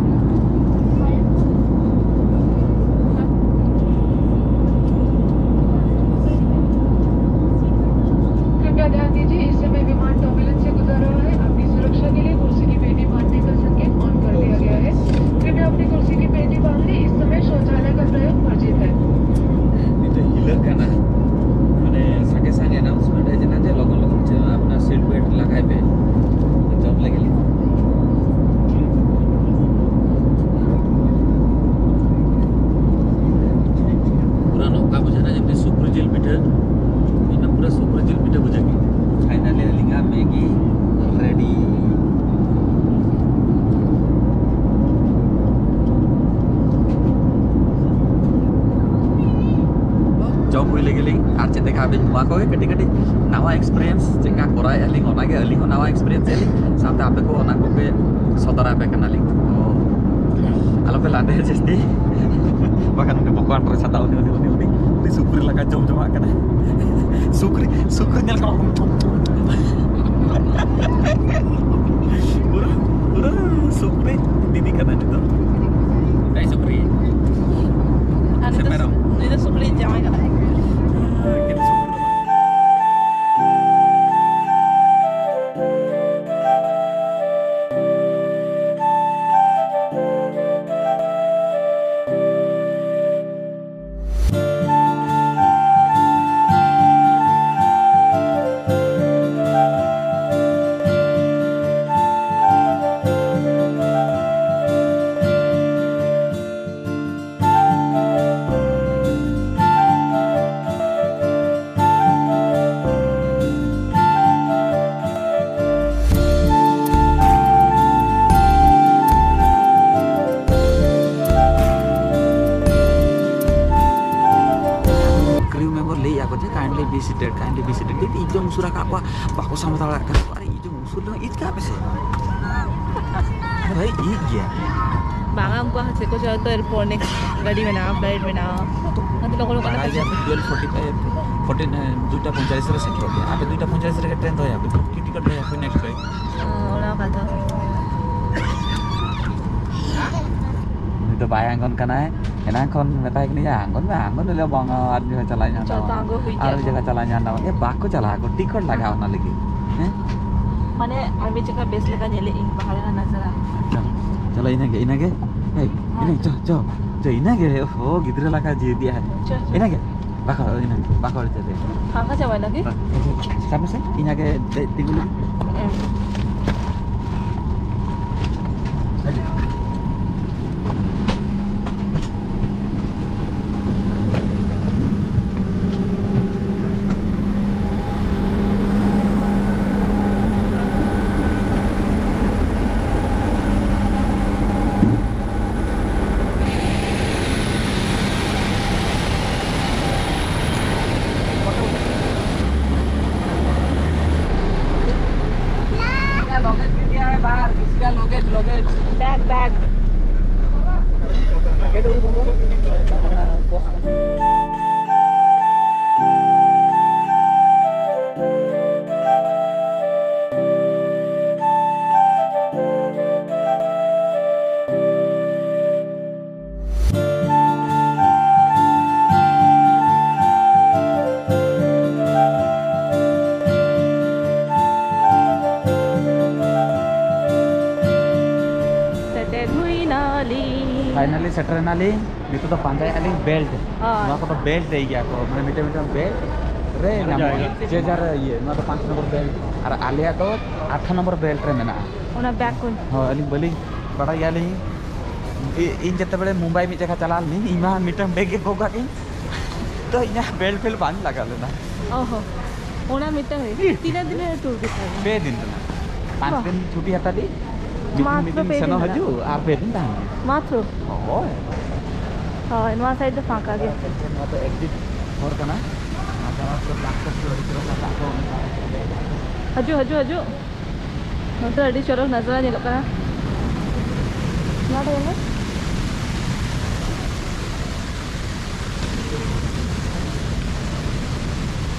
कृपया ध्यान दीजिए, इस समय विमान टर्बुलेंस से गुजर रहा है। आपकी सुरक्षा के लिए कुर्सी की पेटी बांधने का संकेत ऑन कर दिया गया है। कृपया अपनी कुर्सी की पेटी बांध लें, इस समय शौचालय का प्रयोग वर्जित है। ᱱᱤᱛᱚᱜ ᱦᱤᱞᱟᱹᱜ ᱠᱟᱱᱟ, ᱢᱟᱱᱮ ᱥᱟᱸᱜᱮ ᱥᱟᱸᱜᱮ ᱟᱱᱟᱣᱩᱱᱥᱢᱮᱱᱴ ᱦᱮᱡ ᱮᱱᱟ ᱡᱮ ᱞᱚᱜᱚᱱ ᱞᱚᱜᱚᱱ ᱪᱮ ᱟᱯᱱᱟᱨ ᱥᱤᱴ ᱵᱮᱞᱴ ᱞᱟᱜᱟᱭ ᱯᱮ᱾ ᱟᱹᱵᱤᱱ ᱱᱚᱣᱟ ᱠᱚᱜᱮ ᱠᱟᱹᱴᱤᱡ ᱠᱟᱹᱴᱤᱡ ᱱᱟᱣᱟ experience ᱪᱮᱫ ᱞᱮᱠᱟ ᱠᱚᱨᱟᱣᱮᱫᱼᱟ ᱞᱤᱧ, ᱚᱱᱟᱜᱮ ᱟᱹᱞᱤᱧ ᱦᱚᱸ ᱱᱟᱣᱟ experience ᱮᱫᱼᱟ ᱞᱤᱧ, ᱥᱟᱶᱛᱮ ᱟᱯᱮ ᱠᱚ ᱚᱱᱟ ᱠᱚᱜᱮ ᱥᱚᱫᱚᱨ ᱟᱯᱮ ᱠᱟᱱᱟᱞᱤᱧ᱾ ᱛᱚ ᱟᱞᱚᱯᱮ ᱞᱟᱸᱫᱟᱭᱟ ᱡᱟᱹᱥᱛᱤ, ᱵᱟᱠᱷᱟᱱ ᱩᱱᱤ ᱵᱚᱠᱚ ᱟᱴᱨᱚ ᱪᱷᱟᱛᱟ, ᱩᱱᱤ ᱩᱱᱤ ᱩᱱᱤ ᱩᱱᱤ ᱩᱱᱤ ᱥᱩᱠᱨᱤ ᱞᱮᱠᱟ ᱡᱚᱢ ᱡᱚᱢᱟᱜ ᱠᱟᱱᱟᱭ᱾ ᱥᱩᱠᱨᱤ, ᱥᱩᱠᱨᱤ ᱧᱮᱞ ᱠᱚᱢ᱾ ᱯᱩᱨᱟᱹ, ᱯᱩᱨᱟᱹ ᱥᱩᱠᱨᱤ ᱫᱤᱫᱤ ᱠᱟᱱᱟᱭ ᱱᱤᱛᱚᱜ᱾ ᱮᱭ ᱥᱩᱠᱨᱤ᱾ ᱟᱨ ᱥᱮ ᱱᱤᱛᱚᱜ ᱢᱮᱨᱚᱢ? ᱱᱩᱭ ᱫᱚ ᱥᱩᱠᱨᱤ ᱡᱟᱶᱟᱭ ᱠᱟᱱᱟᱭ᱾ Crew member ᱞᱟᱹᱭᱮᱫᱼᱟ ᱠᱚ ᱡᱮ, "Kindly be seated, kindly be seated." ᱤᱧ ᱫᱚᱧ ᱩᱥᱩᱨ ᱟᱠᱟᱫ ᱠᱚᱣᱟ, ᱵᱟᱠᱚ ᱥᱟᱢᱵᱲᱟᱣ ᱫᱟᱲᱮᱭᱟᱜ ᱠᱟᱱᱟ᱾ ᱟᱨᱮ, ᱤᱧ ᱫᱚᱧ ᱩᱥᱩᱨ ᱞᱮᱱᱟ, ᱤᱡ ᱠᱟᱜ ᱯᱮᱥᱮ᱾ ᱟᱨᱮ ᱵᱷᱟᱭ, ᱤᱡ ᱜᱮᱭᱟ᱾ ᱵᱟᱝᱟ, ᱩᱱᱠᱩᱣᱟᱜ ᱪᱮᱫ ᱠᱚ ᱪᱚ ᱛᱚ, ᱮᱨᱯᱚᱨ next ᱜᱟᱹᱰᱤ ᱢᱮᱱᱟᱜᱼᱟ, flight ᱢᱮᱱᱟᱜᱼᱟ᱾ ᱚᱱᱟᱛᱮ ᱞᱚᱜᱚᱱ ᱞᱚᱜᱚᱱ ᱵᱟᱲᱟᱭ ᱜᱮᱭᱟ, twelve forty-five, fourteen, ᱫᱩᱭᱴᱟ ᱯᱚᱧᱪᱟᱞᱤᱥ ᱨᱮ ᱥᱮᱴᱮᱨᱚᱜ ᱜᱮᱭᱟ᱾ ᱟᱯᱮ ᱫᱩᱭᱴᱟ ᱯᱚᱧᱪᱟᱞᱤᱥ ᱨᱮᱜᱮ ᱴᱨᱮᱱ ᱫᱚᱦᱚᱭᱟ, ᱴᱤᱠᱤᱴ ᱫᱚᱦᱚᱭᱟ next flight᱾ ᱚᱱᱟ ᱠᱟᱛᱷᱟ᱾ ᱩᱱᱤ ᱫᱚ ᱵᱟᱭ ᱟᱬᱜᱚᱱ ᱠᱟᱱᱟᱭ᱾ ᱮᱱᱟᱝ ᱠᱷᱚᱱ ᱢᱮᱛᱟᱭ ᱠᱟᱹᱱᱟᱹᱧ, "ᱟᱬᱜᱚᱱ ᱢᱮ, ᱟᱬᱜᱚᱱ ᱢᱮ", ᱞᱟᱹᱭᱟ, "ᱵᱟᱝᱟ, ᱟᱨ ᱢᱤᱫ ᱡᱟᱭᱜᱟ ᱪᱟᱞᱟᱜ ᱤᱧ ᱦᱟᱸᱰᱟ ᱪᱚ, ᱟᱬᱜᱚ ᱦᱩᱭ ᱟᱨ ᱢᱤᱫ ᱠᱮᱫ ᱡᱟᱭᱜᱟ ᱠᱚ᱾ ᱪᱟᱞᱟᱜ ᱤᱧ ᱦᱟᱸᱰᱟ ᱟᱬᱜᱚ᱾" ᱮ, ᱵᱟᱠᱚ ᱪᱟᱞᱟᱜᱼᱟ ᱠᱚ, ᱴᱤᱠᱤᱴ ᱞᱟᱜᱟᱣ ᱚᱱᱟ ᱞᱟᱹᱜᱤᱫ᱾ ᱦᱮᱸ? ᱢᱟᱱᱮ, ᱟᱨ ᱢᱤᱫ ᱡᱟᱭᱜᱟ ᱵᱮᱥ ᱞᱮᱠᱟ ᱧᱮᱞᱮᱫ ᱤᱧ ᱵᱟᱦᱟ ᱨᱮᱱᱟᱜ ᱱᱟᱡᱟᱨᱟ᱾ ᱪᱚ, ᱪᱚᱞᱚ, ᱤᱱᱟᱹᱜᱮ, ᱤᱱᱟᱹᱜᱮ᱾ ᱮᱭ, ᱦᱮᱸ᱾ ᱤᱱᱟᱹᱜᱮ, ᱪᱚ, ᱪᱚ, ᱪᱚ, ᱤᱱᱟᱹᱜᱮ᱾ ᱳᱦᱳ, ᱜᱤᱫᱽᱨᱟᱹ ᱞᱮᱠᱟ ᱡᱤᱣᱮᱫ ᱮᱫᱟᱭ᱾ ᱪᱚ, ᱪᱚ᱾ ᱤᱱᱟᱹᱜᱮ᱾ ᱵᱟᱠᱚ, ᱤᱱᱟᱹᱜᱮ, ᱵᱟᱠᱚ ᱪᱟᱞᱟᱜᱼᱟ᱾ ᱯᱷᱟᱸᱠᱟ ᱪᱟᱵᱟᱭ ᱞᱟᱹᱜᱤᱫ? ᱥᱟᱵ ᱢᱮᱥᱮ, ᱤᱧ ᱟᱜᱮ ᱫᱮᱡ ᱛᱤᱸᱜᱩ ᱞᱮᱜᱮ᱾ ᱦᱮᱸ᱾ ᱥᱮᱴᱮᱨ ᱦᱩᱭᱱᱟᱞᱤᱧ᱾ ᱯᱷᱟᱭᱱᱟᱞᱤ ᱥᱮᱴᱮᱨ ᱮᱱᱟᱞᱤᱧ᱾ ᱱᱤᱛᱚᱜ ᱫᱚ ᱯᱟᱸᱡᱟᱭᱮᱫᱼᱟ ᱞᱤᱧ ᱵᱮᱞᱴ᱾ ᱦᱳᱭ᱾ ᱱᱚᱣᱟ ᱠᱚᱫᱚ ᱵᱮᱞᱴ ᱞᱟᱹᱭ ᱜᱮᱭᱟ ᱠᱚ, ᱢᱟᱱᱮ ᱢᱤᱫᱴᱮᱱ ᱢᱤᱫᱴᱮᱱ ᱵᱮᱞᱴ ᱨᱮ ᱧᱟᱢᱚᱜᱼᱟ᱾ ᱡᱮ ᱡᱟᱨ ᱤᱭᱟᱹ, ᱱᱚᱣᱟ ᱫᱚ ᱯᱟᱸᱪ ᱱᱚᱢᱵᱚᱨ ᱵᱮᱞᱴ, ᱟᱨ ᱟᱞᱮᱭᱟᱜ ᱫᱚ ᱟᱴᱷᱟᱨᱚ ᱱᱚᱢᱵᱚᱨ ᱵᱮᱞᱴ ᱨᱮ ᱢᱮᱱᱟᱜᱼᱟ᱾ ᱚᱱᱟ ᱵᱮᱜᱽ ᱠᱚᱧ ᱦᱳᱭ, ᱟᱹᱞᱤᱧ ᱵᱟᱹᱞᱤᱧ ᱵᱟᱲᱟᱭ ᱜᱮᱭᱟᱞᱤᱧ᱾ ᱤ-, ᱤᱧ ᱡᱮᱛᱮ ᱵᱮᱲᱮ ᱢᱩᱢᱵᱟᱭ ᱢᱤᱫ ᱡᱟᱭᱜᱟ ᱪᱟᱞᱟᱣ ᱞᱮᱱᱟᱹᱧ, ᱤᱧ ᱢᱟ ᱢᱤᱫᱴᱟᱝ ᱵᱮᱜᱽ ᱜᱮ ᱜᱚᱜ ᱠᱟᱜ ᱜᱤᱧ᱾ ᱛᱚ ᱤᱧᱟᱹᱜ ᱵᱮᱞᱴ ᱯᱷᱮᱞᱴ ᱵᱟᱝ ᱞᱟᱜᱟᱣ ᱞᱮᱱᱟ᱾ ᱚ ᱦᱚᱸ, ᱚᱱᱟ ᱢᱤᱫᱴᱟᱝ ᱨᱮ ᱛᱤᱱᱟᱹᱜ ᱫᱤᱱ ᱨᱮ ᱴᱩᱨ ᱜᱮ ᱛᱟᱦᱮᱸ ᱠᱟᱱᱟ? ᱯᱮ ᱫᱤᱱ ᱨᱮᱱᱟᱜ᱾ ᱯᱟᱸᱪ ᱵᱟᱦ᱾ ᱫᱤᱱ ᱪᱷᱩᱴᱤ ᱦᱟᱛᱟᱣ ᱞᱤᱧ᱾ ᱢᱤᱫ ᱫᱤᱱ, ᱢᱟᱛᱨᱚ ᱢᱤᱫ ᱯᱮ ᱫᱤᱱ ᱫᱤᱱ ᱥᱮᱱᱚᱜ ᱨᱮᱱᱟᱜ᱾ ᱦᱤᱡᱩᱜ ᱟᱨ ᱯᱮ ᱫᱤᱱ ᱛᱟᱦᱮᱱ ᱦᱩᱭᱩᱜᱼᱟ᱾ ᱢᱟᱛᱨᱚ? ᱦᱳᱭ᱾ ᱦᱳᱭ, ᱱᱚᱣᱟ ᱥᱟᱭᱤᱰ ᱫᱚ ᱯᱷᱟᱸᱠᱟ ᱜᱮᱭᱟ᱾ ᱱᱚᱣᱟ ᱫᱚ ᱮᱠᱡᱤᱴ ᱦᱚᱨ ᱠᱟᱱᱟ᱾ ᱱᱚᱣᱟ ᱫᱚ ᱵᱞᱟᱠ ᱴᱚᱯ ᱠᱚ ᱟᱹᱰᱤ ᱪᱮᱦᱨᱟ ᱠᱚ ᱫᱟᱜ ᱠᱚ ᱢᱮᱱᱟᱜᱼᱟ᱾ ᱦᱤᱡᱩᱜ, ᱦᱤᱡᱩᱜ, ᱦᱤᱡᱩᱜ᱾ ᱱᱚᱛᱮ ᱟᱹᱰᱤ ᱪᱚᱨᱚᱠ ᱱᱟᱡᱟᱨᱟ ᱧᱮᱞᱚᱜ ᱠᱟᱱᱟ᱾ ᱱᱚᱣᱟ ᱫᱚ ᱧᱮᱞ ᱢᱮ᱾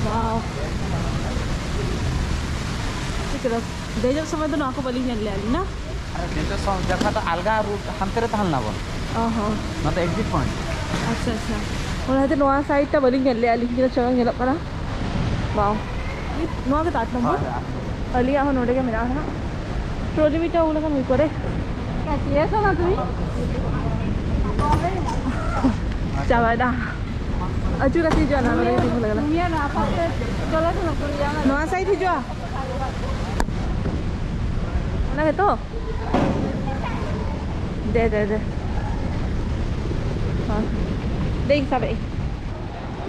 Wow᱾ ᱪᱮᱫ ᱪᱚᱨᱚᱠ᱾ ᱫᱮᱡᱚᱜ ᱥᱚᱢᱚᱭ ᱫᱚ ᱱᱚᱣᱟ ᱠᱚ ᱵᱟᱹᱞᱤᱧ ᱧᱮᱞ ᱞᱮᱜᱼᱟ ᱞᱤᱧ ᱱᱟ᱾ ᱟᱨ ᱫᱮᱡᱚᱜ ᱥᱚᱢᱚᱭ ᱡᱚᱠᱷᱚᱱ ᱫᱚ ᱟᱞᱜᱟ ᱨᱩᱴ ᱦᱟᱱᱛᱮ ᱨᱮ ᱛᱟᱦᱮᱸ ᱞᱮᱱᱟ ᱵᱚᱱ᱾ ᱚ ᱦᱚᱸ᱾ ᱱᱚᱣᱟ ᱫᱚ ᱮᱠᱡᱤᱴ ᱯᱚᱭᱮᱱᱴ᱾ ᱟᱪᱪᱷᱟ, ᱟᱪᱪᱷᱟ᱾ ᱚᱱᱟ ᱠᱷᱟᱹᱛᱤᱨ ᱱᱚᱣᱟ ᱥᱟᱭᱤᱰ ᱴᱟ ᱵᱟᱹᱞᱤᱧ ᱧᱮᱞ ᱞᱮᱜᱼᱟ ᱞᱤᱧ, ᱛᱤᱱᱟᱹᱜ ᱪᱚᱨᱚᱠ ᱧᱮᱞᱚᱜ ᱠᱟᱱᱟ᱾ ᱵᱟᱣ᱾ ᱱᱚᱣᱟ ᱜᱮ ᱛᱚ ᱟᱴ ᱱᱚᱢᱵᱚᱨ? ᱦᱳᱭ, ᱦᱳᱭ, ᱟᱴ ᱱᱚᱢᱵᱚᱨ᱾ ᱟᱹᱞᱤᱧᱟᱜ ᱦᱚᱸ ᱱᱚᱰᱮ ᱜᱮ ᱢᱮᱱᱟᱜᱼᱟ ᱦᱟᱸᱜ᱾ ᱴᱨᱚᱞᱤ ᱢᱤᱫᱴᱟᱝ ᱟᱹᱜᱩ ᱞᱮᱠᱷᱟᱱ ᱦᱩᱭ ᱠᱚᱜᱼᱟ ᱨᱮ᱾ ᱪᱟᱵᱟᱭᱮᱱᱟ᱾ ᱟᱹᱪᱩᱨ ᱠᱟᱛᱮ ᱦᱤᱡᱩᱜᱼᱟ, ᱱᱚᱣᱟ ᱠᱚᱨᱮ ᱜᱮ ᱛᱤᱸᱜᱩ ᱞᱟᱜᱟᱜᱼᱟ᱾ ᱱᱚᱣᱟ ᱥᱟᱭᱤᱰ ᱦᱤᱡᱩᱜᱼᱟ᱾ ᱫᱮ, ᱫᱮ, ᱫᱮ᱾ ᱦᱚᱸ᱾ ᱫᱮᱧ ᱥᱟᱵᱮᱜ ᱟᱹᱧ᱾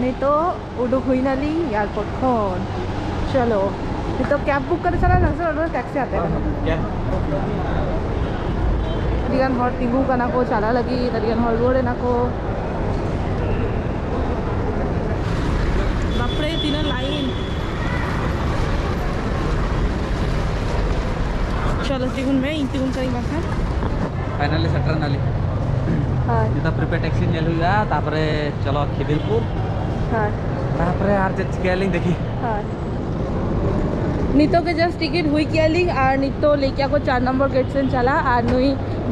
ᱱᱤᱛᱚᱜ ᱩᱰᱩᱠ ᱦᱩᱭᱱᱟᱞᱤᱧ ᱮᱭᱟᱨᱯᱳᱨᱴ ᱠᱷᱚᱱ᱾ ᱪᱚᱞᱚ, ᱱᱤᱛᱚᱜ ᱠᱮᱵ ᱵᱩᱠ ᱠᱟᱛᱮ ᱪᱟᱞᱟᱜ ᱞᱟᱹᱜᱤᱫ, ᱚᱸᱰᱮ ᱴᱮᱠᱥᱤ ᱦᱟᱛᱟᱣ ᱠᱟᱱᱟ᱾ ᱟᱹᱰᱤ ᱜᱟᱱ ᱦᱚᱲ ᱛᱤᱸᱜᱩ ᱠᱟᱱᱟ ᱠᱚ ᱪᱟᱞᱟᱜ ᱞᱟᱹᱜᱤᱫ, ᱟᱹᱰᱤ ᱜᱟᱱ ᱦᱚᱲ ᱨᱩᱣᱟᱹᱲ ᱮᱱᱟ ᱠᱚ᱾ ᱵᱟᱯᱨᱮ, ᱛᱤᱱᱟᱹᱜ ᱞᱟᱭᱤᱱ᱾ ᱪᱚᱞᱚ, ᱛᱤᱸᱜᱩᱱ ᱢᱮ, ᱤᱧ ᱛᱤᱸᱜᱩᱱ ᱠᱟᱹᱱᱟᱹᱧ ᱵᱟᱝᱠᱷᱟᱱ᱾ ᱯᱷᱟᱭᱱᱟᱞᱤ ᱥᱮᱴᱮᱨ ᱮᱱᱟᱞᱤᱧ᱾ ᱦᱳᱭ᱾ ᱱᱤᱛᱚᱜ ᱯᱨᱤᱯᱮᱰ ᱴᱮᱠᱥᱤ ᱧᱮᱞ ᱦᱩᱭᱩᱜᱼᱟ, ᱛᱟᱨᱯᱚᱨᱮ ᱪᱚᱞᱚ ᱠᱷᱤᱫᱤᱨᱯᱩᱨ᱾ ᱦᱳᱭ᱾ ᱛᱟᱨᱯᱚᱨᱮ ᱟᱨ ᱪᱮᱫ ᱪᱤᱠᱟᱹᱭᱟᱞᱤᱧ ᱫᱮᱠᱷᱤ᱾ ᱦᱳᱭ᱾ ᱱᱤᱛᱚᱜ ᱜᱮ ᱡᱟᱥᱴ ᱴᱤᱠᱤᱴ ᱦᱩᱭ ᱠᱮᱜᱼᱟ ᱞᱤᱧ ᱟᱨ ᱱᱤᱛᱚᱜ ᱞᱟᱹᱭ ᱠᱮᱜᱼᱟ ᱠᱚ ᱪᱟᱨ ᱱᱚᱢᱵᱚᱨ ᱜᱮᱴ ᱥᱮᱱ ᱪᱟᱞᱟᱜ ᱟᱨ ᱱᱩᱭ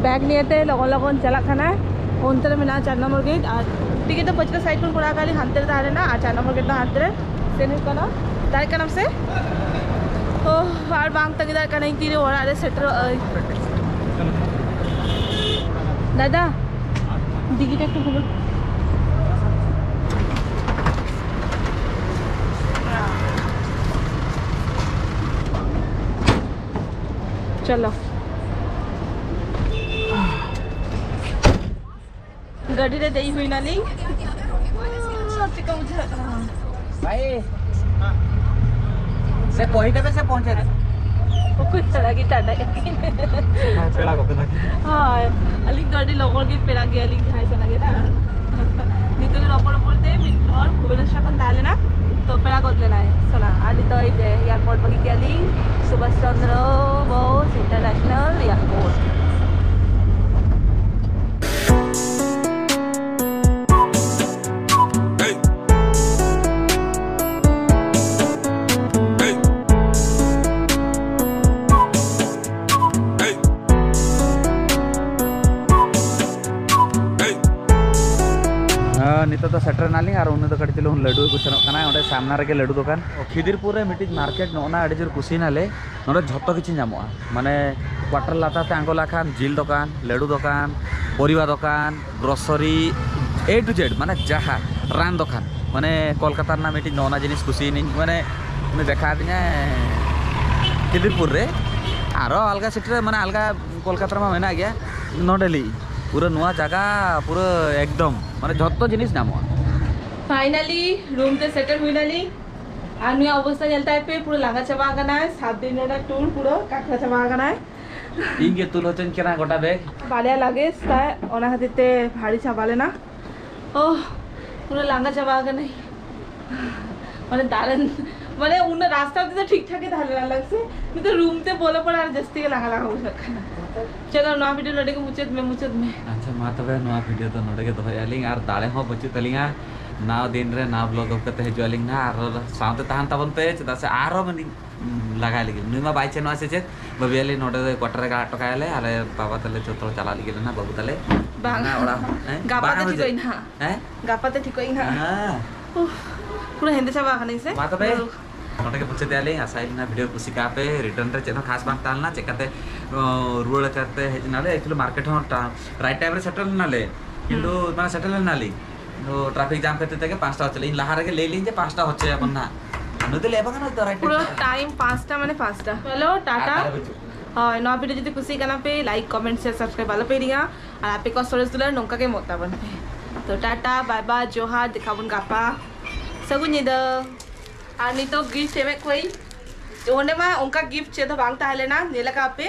ᱵᱮᱜᱽ ᱱᱤᱭᱮᱛᱮ ᱞᱚᱜᱚᱱ ᱞᱚᱜᱚᱱ ᱪᱟᱞᱟᱜ ᱠᱟᱱᱟᱭ᱾ ᱚᱱᱛᱮ ᱨᱮ ᱢᱮᱱᱟᱜᱼᱟ ᱪᱟᱨ ᱱᱚᱢᱵᱚᱨ ᱜᱮᱴ ᱟᱨ ᱴᱤᱠᱤᱴ ᱫᱚ ᱯᱟᱹᱪᱞᱟᱹ ᱥᱟᱭᱤᱰ ᱠᱷᱚᱱ ᱠᱚᱨᱟᱣ ᱠᱟᱜᱼᱟ ᱞᱤᱧ, ᱦᱟᱱᱛᱮ ᱨᱮ ᱛᱟᱦᱮᱸ ᱞᱮᱱᱟ ᱟᱨ ᱪᱟᱨ ᱱᱚᱢᱵᱚᱨ ᱜᱮᱴ ᱫᱚ ᱦᱟᱱᱛᱮ ᱨᱮ᱾ ᱥᱮᱱ ᱦᱩᱭᱩᱜ ᱠᱟᱱᱟ᱾ ᱫᱟᱲᱮᱭᱟᱜ ᱠᱟᱱᱟᱢ ᱥᱮ? ᱳᱦ, ᱟᱨ ᱵᱟᱝ ᱛᱟᱺᱜᱤ ᱫᱟᱲᱮᱭᱟᱜ ᱠᱟᱹᱱᱟᱹᱧ ᱛᱤᱨᱮ ᱚᱲᱟᱜ ᱨᱮ ᱥᱮᱴᱮᱨᱚᱜ ᱟᱹᱧ᱾ ᱫᱟᱫᱟ, ᱰᱤᱜᱤᱴ ᱮᱠᱴᱩ ᱠᱷᱩᱞᱚ᱾ ᱪᱚᱞᱚ᱾ ᱜᱟᱹᱰᱤ ᱨᱮ ᱫᱮᱡ ᱦᱩᱭ ᱱᱟᱞᱤᱧ᱾ ᱪᱮᱫᱠᱟ ᱵᱩᱡᱷᱟᱹᱜ ᱠᱟᱱᱟ? ᱵᱷᱟᱭ, ᱥᱮ ᱯᱚᱦᱤᱛᱮ ᱯᱮ ᱥᱮ ᱯᱚᱦᱚᱸᱪᱮ ᱛᱮ? ᱚᱠᱚᱭ ᱪᱟᱞᱟᱜ ᱜᱮ ᱴᱟᱴᱟ ᱠᱟᱹᱠᱤᱱ᱾ ᱦᱮᱸ, ᱯᱮᱲᱟ ᱠᱚ ᱠᱟᱱᱟ ᱠᱤᱱ᱾ ᱦᱳᱭ, ᱟᱹᱞᱤᱧ ᱫᱚ ᱟᱹᱰᱤ ᱞᱚᱜᱚᱱ ᱜᱮ ᱯᱮᱲᱟ ᱜᱮᱭᱟᱞᱤᱧ ᱡᱟᱦᱟᱸᱭ ᱥᱟᱞᱟᱜ ᱜᱮ ᱱᱟᱜ᱾ ᱱᱤᱛᱚᱜ ᱜᱮ ᱨᱚᱯᱚᱲ ᱨᱚᱯᱚᱲ ᱛᱮ ᱢᱤᱫ ᱦᱚᱲ ᱵᱷᱩᱵᱽᱱᱮᱥᱚᱨ ᱠᱷᱚᱱ ᱛᱟᱦᱮᱸ ᱞᱮᱱᱟ, ᱛᱚ ᱯᱮᱲᱟ ᱜᱚᱫ ᱞᱮᱱᱟᱭ ᱥᱚᱱᱟ᱾ ᱟᱨ ᱱᱤᱛᱚᱜ ᱮᱭ ᱡᱮ ᱮᱭᱟᱨᱯᱳᱨᱴ ᱵᱟᱹᱜᱤ ᱠᱮᱜᱼᱟ ᱞᱤᱧ, ᱥᱩᱵᱷᱟᱥ ᱪᱚᱱᱫᱨᱚ ᱵᱳᱥ ᱤᱱᱴᱟᱨᱱᱮᱥᱱᱟᱞ ᱮᱭᱟᱨᱯᱳᱨᱴ᱾ ᱦᱮᱸ, ᱱᱤᱛᱚᱜ ᱫᱚ ᱥᱮᱴᱮᱨ ᱮᱱᱟᱞᱤᱧ ᱟᱨ ᱩᱱᱤ ᱫᱚ ᱠᱟᱹᱴᱤᱡ ᱪᱩᱞᱩᱝ ᱞᱟᱹᱰᱩ ᱟᱹᱜᱩ ᱥᱮᱱᱚᱜ ᱠᱟᱱᱟᱭ ᱚᱸᱰᱮ ᱥᱟᱢᱱᱟ ᱨᱮᱜᱮ ᱞᱟᱹᱰᱩ ᱫᱚᱠᱟᱱ᱾ ᱠᱷᱤᱫᱤᱨᱯᱩᱨ ᱨᱮ ᱢᱤᱫᱴᱤᱡ ᱢᱟᱨᱠᱮᱴ ᱱᱚᱜᱼᱚ ᱱᱟ ᱟᱹᱰᱤ ᱡᱳᱨ ᱠᱩᱥᱤᱭᱮᱱᱟᱞᱮ᱾ ᱱᱚᱰᱮ ᱡᱷᱚᱛᱚ ᱠᱤᱪᱷᱩ ᱧᱟᱢᱚᱜᱼᱟ, ᱢᱟᱱᱮ ᱠᱣᱟᱴᱟᱨ ᱞᱟᱛᱟᱨ ᱛᱮ ᱟᱬᱜᱚ ᱞᱮᱠᱷᱟᱱ ᱡᱤᱞ ᱫᱚᱠᱟᱱ, ᱞᱟᱹᱰᱩ ᱫᱚᱠᱟᱱ, ᱯᱚᱨᱤᱵᱟ ᱫᱚᱠᱟᱱ, ᱜᱨᱚᱥᱟᱨᱤ, A to Z, ᱢᱟᱱᱮ ᱡᱟᱦᱟᱸ ᱨᱟᱱ ᱫᱚᱠᱟᱱ, ᱢᱟᱱᱮ ᱠᱳᱞᱠᱟᱛᱟ ᱨᱮᱱᱟᱜ ᱢᱤᱫᱴᱤᱡ ᱱᱚᱜᱼᱚ ᱱᱟ ᱡᱤᱱᱤᱥ ᱠᱩᱥᱤᱭᱮᱱᱟᱹᱧ, ᱢᱟᱱᱮ ᱩᱱᱤ ᱫᱮᱠᱷᱟᱣ ᱟᱹᱫᱤᱧᱟᱭ ᱠᱷᱤᱫᱤᱨᱯᱩᱨ ᱨᱮ, ᱟᱨᱚ ᱟᱞᱜᱟ ᱥᱤᱴᱤ ᱨᱮ, ᱢᱟᱱᱮ ᱟᱞᱜᱟ ᱠᱳᱞᱠᱟᱛᱟ ᱨᱮᱢᱟ ᱢᱮᱱᱟᱜ ᱜᱮᱭᱟ, ᱱᱚᱰᱮ ᱞᱟᱹᱭ ᱯᱩᱨᱟᱹ ᱱᱚᱣᱟ ᱡᱟᱭᱜᱟ ᱯᱩᱨᱟᱹ ᱮᱠᱫᱚᱢ ᱢᱟᱱᱮ ᱡᱷᱚᱛᱚ ᱡᱤᱱᱤᱥ ᱧᱟᱢᱚᱜᱼᱟ᱾ ᱯᱷᱟᱭᱱᱟᱞᱤ ᱨᱩᱢ ᱛᱮ ᱥᱮᱴᱮᱨ ᱦᱩᱭ ᱱᱟᱞᱤᱧ᱾ ᱟᱨ ᱱᱩᱭᱟᱜ ᱚᱵᱚᱥᱛᱟ ᱧᱮᱞ ᱛᱟᱭ ᱯᱮ, ᱯᱩᱨᱟᱹ ᱞᱟᱸᱜᱟ ᱪᱟᱵᱟ ᱟᱠᱟᱱᱟᱭ, ᱥᱟᱛ ᱫᱤᱱ ᱨᱮᱱᱟᱜ ᱴᱩᱨ ᱯᱩᱨᱟᱹ ᱠᱟᱠᱲᱟ ᱪᱟᱵᱟ ᱟᱠᱟᱱᱟᱭ᱾ ᱤᱧ ᱜᱮ ᱛᱩᱞ ᱦᱚᱪᱚᱧ ᱠᱟᱱᱟ ᱜᱚᱴᱟ ᱵᱮᱜᱽ᱾ ᱵᱟᱨᱭᱟ ᱞᱟᱜᱮᱡᱽ ᱛᱟᱭ, ᱚᱱᱟ ᱠᱷᱟᱹᱛᱤᱨ ᱛᱮ ᱵᱷᱟᱨᱤ ᱪᱟᱵᱟ ᱞᱮᱱᱟ᱾ ᱳᱦ, ᱯᱩᱨᱟᱹ ᱞᱟᱸᱜᱟ ᱪᱟᱵᱟ ᱟᱠᱟᱱᱟᱭ᱾ ᱢᱟᱱᱮ ᱫᱟᱨᱮ ᱢᱟᱱᱮ ᱩᱱᱟᱹᱜ ᱨᱟᱥᱛᱟ ᱛᱮᱫᱚ ᱴᱷᱤᱠ ᱴᱷᱟᱠ ᱜᱮ ᱛᱟᱦᱮᱸ ᱞᱮᱱᱟ ᱞᱟᱹᱠᱥᱤ, ᱱᱤᱛᱚᱜ ᱨᱩᱢ ᱛᱮ ᱵᱚᱞᱚ ᱯᱚᱨᱮ ᱟᱨ ᱡᱟᱹᱥᱛᱤ ᱜᱮ ᱞᱟᱸᱜᱟ ᱞᱟᱸᱜᱟ ᱵᱩᱡᱷᱟᱹᱜ ᱠᱟᱱᱟ᱾ ᱪᱚᱞᱚ, ᱱᱚᱣᱟ ᱵᱷᱤᱰᱤᱭᱳ ᱱᱚᱰᱮ ᱜᱮ ᱢᱩᱪᱟᱹᱫ ᱢᱮ, ᱢᱩᱪᱟᱹᱫ ᱢᱮ᱾ ᱟᱪᱪᱷᱟ, ᱢᱟ ᱛᱚᱵᱮ ᱱᱚᱣᱟ ᱵᱷᱤᱰᱤᱭᱳ ᱫᱚ ᱱᱚᱰᱮ ᱜᱮ ᱫᱚᱦᱚᱭᱮᱫᱼᱟ ᱞᱤᱧ, ᱟᱨ ᱫᱟᱲᱮ ᱦᱚᱸ ᱵᱟᱹᱪᱩᱜ ᱛᱟᱹᱞᱤᱧᱟ᱾ ᱱᱟᱣᱟ ᱫᱤᱱ ᱨᱮ ᱱᱟᱣᱟ ᱵᱞᱚᱜ ᱟᱹᱜᱩ ᱠᱟᱛᱮ ᱦᱤᱡᱩᱜ ᱟᱹᱞᱤᱧ ᱱᱟᱦᱟᱜ, ᱟᱨ ᱥᱟᱶᱛᱮ ᱛᱟᱦᱮᱱ ᱛᱟᱵᱚᱱ ᱯᱮ, ᱪᱮᱫᱟᱜ ᱥᱮ ᱟᱨᱦᱚᱸ ᱢᱤᱫ ᱫᱤᱱ ᱞᱟᱜᱟᱭ ᱞᱟᱹᱜᱤᱫ᱾ ᱱᱩᱭ ᱢᱟ ᱵᱟᱭ ᱪᱮᱱᱚᱜᱼᱟ ᱥᱮ ᱪᱮᱫ? ᱵᱟᱹᱵᱤ ᱟᱹᱞᱤᱧ ᱱᱚᱰᱮ ᱫᱚ ᱠᱚᱴᱟ ᱨᱮ ᱟᱲᱟᱜ ᱦᱚᱴᱚ ᱠᱟᱭᱟᱞᱮ, ᱟᱞᱮ ᱵᱟᱵᱟ ᱛᱟᱞᱮ ᱡᱚᱛᱚ ᱪᱟᱞᱟᱜ ᱞᱟᱹᱜᱤᱫ ᱞᱮᱱᱟ, ᱵᱟᱹᱵᱩ ᱛᱟᱞᱮ᱾ ᱵᱟᱝ᱾ ᱦᱟᱱᱟ ᱚᱲᱟᱜ, ᱦᱮᱸ? ᱜᱟᱯᱟ ᱵᱟᱝ ᱛᱮ ᱦᱩᱭ ᱴᱷᱤᱠᱚᱜ ᱟᱹᱧ ᱱᱟᱦᱟᱜ᱾ ᱦᱮᱸ? ᱜᱟᱯᱟ ᱛᱮ ᱴᱷᱤᱠᱚᱜ ᱟᱹᱧ ᱱᱟᱦᱟᱜ᱾ ᱦᱮᱸ᱾ ᱩᱯᱷ, ᱯᱩᱨᱟᱹ ᱦᱮᱸᱫᱮ ᱪᱟᱵᱟ ᱟᱠᱟᱱᱟᱹᱧ ᱥᱮ? ᱢᱟ ᱛᱚᱵᱮ, ᱩᱯᱷ᱾ ᱱᱚᱰᱮ ᱜᱮ ᱢᱩᱪᱟᱹᱫᱮᱜᱼᱟ ᱞᱤᱧ᱾ ᱟᱥᱟᱭᱟᱞᱤᱧ ᱱᱟᱦᱟᱜ ᱵᱷᱤᱰᱤᱭᱳ ᱠᱩᱥᱤ ᱠᱟᱜᱼᱟ ᱯᱮ᱾ ᱨᱤᱴᱟᱨᱱ ᱨᱮ ᱪᱮᱫ ᱦᱚᱸ ᱠᱷᱟᱥ ᱵᱟᱝ ᱛᱟᱦᱮᱸ ᱞᱮᱱᱟ, ᱪᱮᱠᱟᱛᱮ, ᱚ, ᱨᱩᱣᱟᱹᱲ ᱠᱟᱛᱮ ᱦᱮᱡ ᱮᱱᱟᱞᱮ᱾ ᱮᱠᱪᱩᱭᱮᱞᱤ ᱢᱟᱨᱠᱮᱴ ᱦᱚᱸ ᱴᱟ-, ᱨᱟᱭᱤᱴ ᱴᱟᱭᱤᱢ ᱨᱮ ᱥᱮᱴᱮᱨ ᱞᱮᱱᱟᱞᱮ, ᱠᱤᱱᱛᱩ ᱦᱩᱸ᱾ ᱢᱟᱱᱮ ᱥᱮᱴᱮᱨ ᱞᱮᱱᱟᱞᱤᱧ, ᱠᱤᱱᱛᱩ ᱴᱨᱟᱯᱷᱤᱠ ᱡᱟᱢ ᱠᱷᱟᱹᱛᱤᱨ ᱛᱮᱜᱮ ᱯᱟᱸᱪᱴᱟ ᱦᱚᱪᱚ ᱞᱮ, ᱤᱧ ᱞᱟᱦᱟ ᱨᱮᱜᱮ ᱞᱟᱹᱭ ᱞᱤᱧ ᱡᱮ ᱯᱟᱸᱪᱴᱟ ᱦᱚᱪᱚᱭᱟᱵᱚᱱ ᱱᱟᱦᱟᱜ᱾ ᱟᱨ ᱱᱩᱭ ᱫᱚ ᱞᱟᱹᱭ ᱵᱟᱝ ᱜᱟᱱᱚᱜ ᱫᱚ, ᱨᱟᱭᱤᱴ ᱯᱩᱨᱟᱹ ᱴᱟᱭᱤᱢ ᱯᱟᱸᱪᱴᱟ ᱢᱟᱱᱮ ᱯᱟᱸᱪᱴᱟ᱾ ᱪᱚᱞᱚ, ᱴᱟᱴᱟ᱾ ᱟᱨ ᱛᱟᱦᱞᱮ ᱵᱟᱹᱪᱩᱜ᱾ ᱦᱳᱭ, ᱱᱚᱣᱟ ᱵᱷᱤᱰᱤᱭᱳ ᱡᱩᱫᱤ ᱠᱩᱥᱤ ᱠᱟᱱᱟ ᱯᱮ, ᱞᱟᱭᱤᱠ, ᱠᱚᱢᱮᱱᱴ, ᱥᱮᱭᱟᱨ, ᱥᱟᱵᱥᱠᱨᱟᱭᱤᱵ ᱟᱞᱚ ᱯᱮ ᱦᱤᱲᱤᱧᱟ᱾ ᱟᱨ ᱟᱯᱮ ᱠᱚ ᱥᱚᱨᱮᱥ ᱫᱩᱞᱟᱹᱲ ᱱᱚᱝᱠᱟ ᱜᱮ ᱮᱢᱚᱜ ᱛᱟᱵᱚᱱ ᱯᱮ᱾ ᱛᱚ, ᱴᱟᱴᱟ, ᱵᱟᱭ ᱵᱟᱭ, ᱡᱚᱦᱟᱨ, ᱫᱮᱠᱷᱟᱣ ᱵᱚᱱ ᱜᱟᱯᱟ᱾ ᱥᱟᱹᱜᱩᱱ ᱧᱤᱫᱟᱹ᱾ ᱟᱨ ᱱᱤᱛᱚᱜ ᱜᱤᱯᱷᱴ ᱮᱢᱮᱫ ᱠᱚᱣᱟᱧ᱾ ᱚᱸᱰᱮ ᱢᱟ ᱚᱱᱠᱟ ᱜᱤᱯᱷᱴ ᱪᱮᱫ ᱦᱚᱸ ᱵᱟᱝ ᱛᱟᱦᱮᱸ ᱞᱮᱱᱟ, ᱧᱮᱞ ᱟᱠᱟᱫ ᱯᱮ,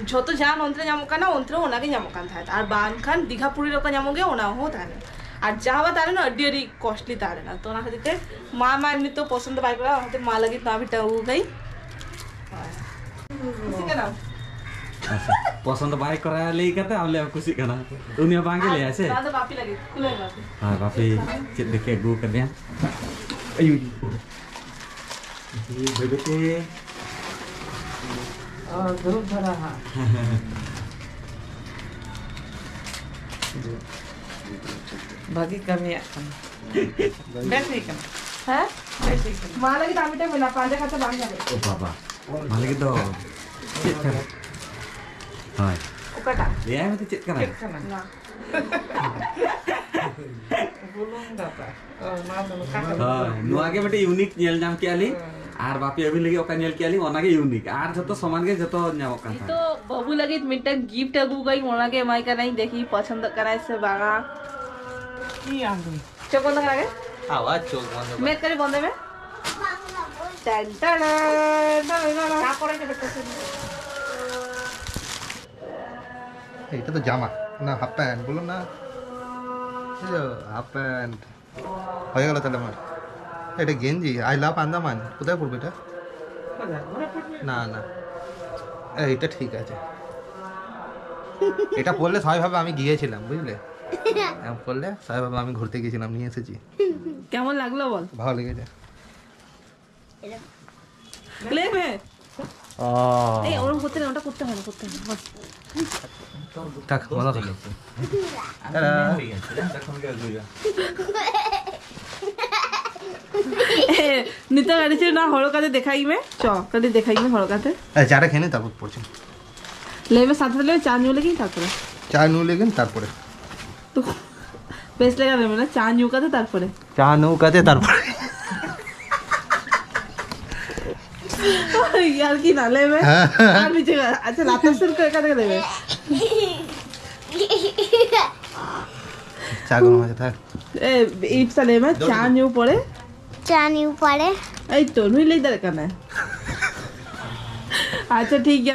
ᱡᱷᱚᱛᱚ ᱡᱟ ᱱᱚᱱᱛᱮ ᱧᱟᱢᱚᱜ ᱠᱟᱱᱟ, ᱚᱱᱛᱮ ᱨᱮ ᱚᱱᱟᱜᱮ ᱧᱟᱢᱚᱜ ᱠᱟᱱ ᱛᱟᱦᱮᱸᱫ᱾ ᱟᱨ ᱵᱟᱝᱠᱷᱟᱱ ᱫᱤᱜᱷᱟ ᱯᱩᱨᱤ ᱨᱮ ᱚᱠᱟ ᱧᱟᱢᱚᱜ ᱜᱮᱭᱟ, ᱚᱱᱟ ᱦᱚᱸ ᱛᱟᱦᱮᱸ ᱞᱮᱱᱟ᱾ ᱟᱨ ᱡᱟᱦᱟᱸ ᱵᱟ ᱛᱟᱦᱮᱸ ᱞᱮᱱᱟ, ᱟᱹᱰᱤ, ᱟᱹᱰᱤ ᱠᱚᱥᱴᱞᱤ ᱛᱟᱦᱮᱸ ᱞᱮᱱᱟ᱾ ᱛᱚ, ᱚᱱᱟ ᱠᱷᱟᱹᱛᱤᱨ ᱛᱮ ᱢᱟ, ᱢᱟ ᱮᱢᱱᱤ ᱛᱚ ᱯᱚᱥᱚᱱᱫ ᱫᱚ ᱵᱟᱭ ᱠᱚᱨᱟᱣᱟ, ᱚᱱᱟᱛᱮ ᱢᱟ ᱞᱟᱹᱜᱤᱫ ᱱᱚᱣᱟ ᱢᱤᱫᱴᱟᱝ ᱟᱹᱜᱩ ᱠᱟᱹᱧ᱾ ᱦᱳᱭ᱾ ᱠᱩᱥᱤᱜ ᱠᱟᱱᱟᱢ? ᱟᱪᱪᱷᱟ, ᱯᱚᱥᱚᱱᱫ ᱵᱟᱭ ᱠᱚᱨᱟᱣ ᱞᱟᱹᱭ ᱠᱟᱛᱮ ᱟᱢ ᱞᱮ ᱠᱩᱥᱤᱜ ᱠᱟᱱᱟ᱾ ᱩᱱᱤ ᱦᱚᱸ ᱵᱟᱝ ᱜᱮ ᱞᱟᱹᱭᱟᱭ ᱥᱮ? ᱱᱚᱣᱟ ᱫᱚ ᱵᱟᱯᱤ ᱞᱟᱹᱜᱤᱫ, ᱠᱷᱩᱞᱟᱹᱣ ᱢᱮ ᱵᱟᱯᱤ᱾ ᱦᱳᱭ, ᱵᱟᱯᱤ ᱪᱮᱫ ᱞᱮᱠᱟ ᱟᱹᱜᱩ ᱠᱟᱫᱮᱭᱟ? ᱟᱭᱩ᱾ ᱵᱮᱵᱮ ᱛᱮ᱾ ᱚ, ᱫᱩᱲᱩᱵ ᱫᱷᱟᱨᱟ ᱦᱟᱸᱜ᱾ ᱵᱷᱟᱜᱤ ᱠᱟᱹᱢᱤᱭᱟᱜ ᱠᱟᱱᱟ᱾ ᱵᱮᱥ ᱦᱩᱭ ᱠᱟᱱᱟ᱾ ᱦᱮᱸ? ᱵᱮᱥ ᱦᱩᱭ ᱠᱟᱱᱟ᱾ ᱢᱟ ᱞᱟᱹᱜᱤᱫ ᱟᱨ ᱢᱤᱫᱴᱮᱱ ᱢᱮᱱᱟᱜᱼᱟ, ᱯᱟᱸᱡᱟ ᱠᱟᱛᱮ ᱵᱟᱝ ᱧᱟᱢᱚᱜ᱾ ᱳ ᱵᱟᱵᱟ, ᱢᱟ ᱞᱟᱹᱜᱤᱫ ᱫᱚ ᱪᱮᱫ ᱠᱟᱱᱟ? ᱦᱳᱭ᱾ ᱚᱠᱟᱴᱟᱜ? ᱞᱟᱹᱭᱟᱭ ᱢᱮ ᱛᱚ ᱪᱮᱫ ᱠᱟᱱᱟ? ᱪᱮᱫ ᱠᱟᱱᱟ? ᱱᱟ᱾ ᱵᱩᱞᱩᱝ ᱫᱟᱛᱟ᱾ ᱚ, ᱱᱚᱣᱟ ᱫᱚ ᱱᱚᱝᱠᱟ ᱠᱟᱱᱟ᱾ ᱦᱳᱭ, ᱱᱚᱣᱟ ᱜᱮ ᱢᱤᱫᱴᱮᱡ ᱤᱭᱩᱱᱤᱠ ᱧᱮᱞ ᱧᱟᱢ ᱠᱮᱜᱼᱟ ᱞᱤᱧ᱾ ᱦᱮᱸ᱾ ᱟᱨ ᱵᱟᱯᱮ ᱟᱹᱵᱤᱱ ᱞᱟᱹᱜᱤᱫ ᱚᱠᱟ ᱧᱮᱞ ᱠᱮᱜᱼᱟ ᱞᱤᱧ, ᱚᱱᱟ ᱜᱮ ᱤᱭᱩᱱᱤᱠ᱾ ᱟᱨ ᱡᱷᱚᱛᱚ ᱥᱚᱢᱟᱱ ᱜᱮ ᱡᱷᱚᱛᱚ ᱧᱟᱢᱚᱜ ᱠᱟᱱ ᱛᱟᱦᱮᱸᱫ᱾ ᱱᱤᱛᱚᱜ ᱵᱟᱹᱵᱩ ᱞᱟᱹᱜᱤᱫ ᱢᱤᱫᱴᱟᱝ ᱜᱤᱯᱷᱴ ᱟᱹᱜᱩ ᱠᱟᱹᱧ, ᱚᱱᱟ ᱜᱮ ᱮᱢᱟᱭ ᱠᱟᱱᱟᱧ, ᱫᱮᱠᱷᱤ ᱯᱚᱪᱷᱚᱱᱫᱚᱜ ᱠᱟᱱᱟᱭ ᱥᱮ ᱵᱟᱝᱟ᱾ ᱪᱮᱫ ᱟᱢ ᱫᱚ? ᱪᱳᱠ ᱵᱚᱱᱫᱚ ᱠᱟᱜ ᱜᱮ᱾ ᱟᱵᱟᱨ ᱪᱳᱠ ᱵᱚᱱᱫᱚ ᱠᱟᱜ᱾ ᱢᱮᱫ ᱠᱟᱹᱴᱤᱡ ᱵᱚᱱᱫᱚᱭ ᱢᱮ᱾ ᱴᱮᱱ ᱴᱮᱱ, ᱴᱮᱱ ᱴᱮᱱ᱾ ᱛᱟᱨᱯᱚᱨᱮ ᱪᱮᱫ ᱯᱮ ᱠᱩᱥᱤ? এইটা তো জামা, না হাফ প্যান্ট, বলুন না। এই যে হাফ প্যান্ট। হয়ে গেল তাহলে আমার। এটা গেঞ্জি, আই লাভ আন্দামান। কোথায় পড়বে এটা? না, না, এইটা ঠিক আছে। এটা পড়লে সবাই ভাবে আমি গিয়েছিলাম, বুঝলে? এরম পড়লে সবাই ভাবে আমি ঘুরতে গিয়েছিলাম, নিয়ে এসেছি। কেমন লাগলো বল? ভালো লেগেছে। লেবে। এই ওরকম করতে না, ওটা করতে হয় না, করতে হয় না, বস। থাক, মজা করো। নিতে পারছি না, হড়কাতে দেখাই মে। চ, কালি দেখাই মে হড়কাতে। এই চাটা খেয়ে নে, তারপর পড়ছি। লেবে সাথে লেবে চা নিয়ে লেগেই তারপরে। চা নিয়ে লেগেন তারপরে। তো বেশ লেগে দেবে না, চা নিউকাতে তারপরে। চা নৌকাতে তারপরে। ইয়ার কি না লেবে? হ্যাঁ। আর নিচে গা-, আচ্ছা, লাতা শুরু করে কাতে দেবে। চা গরম আছে, থাক। এ, ইপসা লেবে, চা নিউ পরে। চা নিউ পরে। এই তো, নুই লেই দরকার না। আচ্ছা, ঠিক আছে।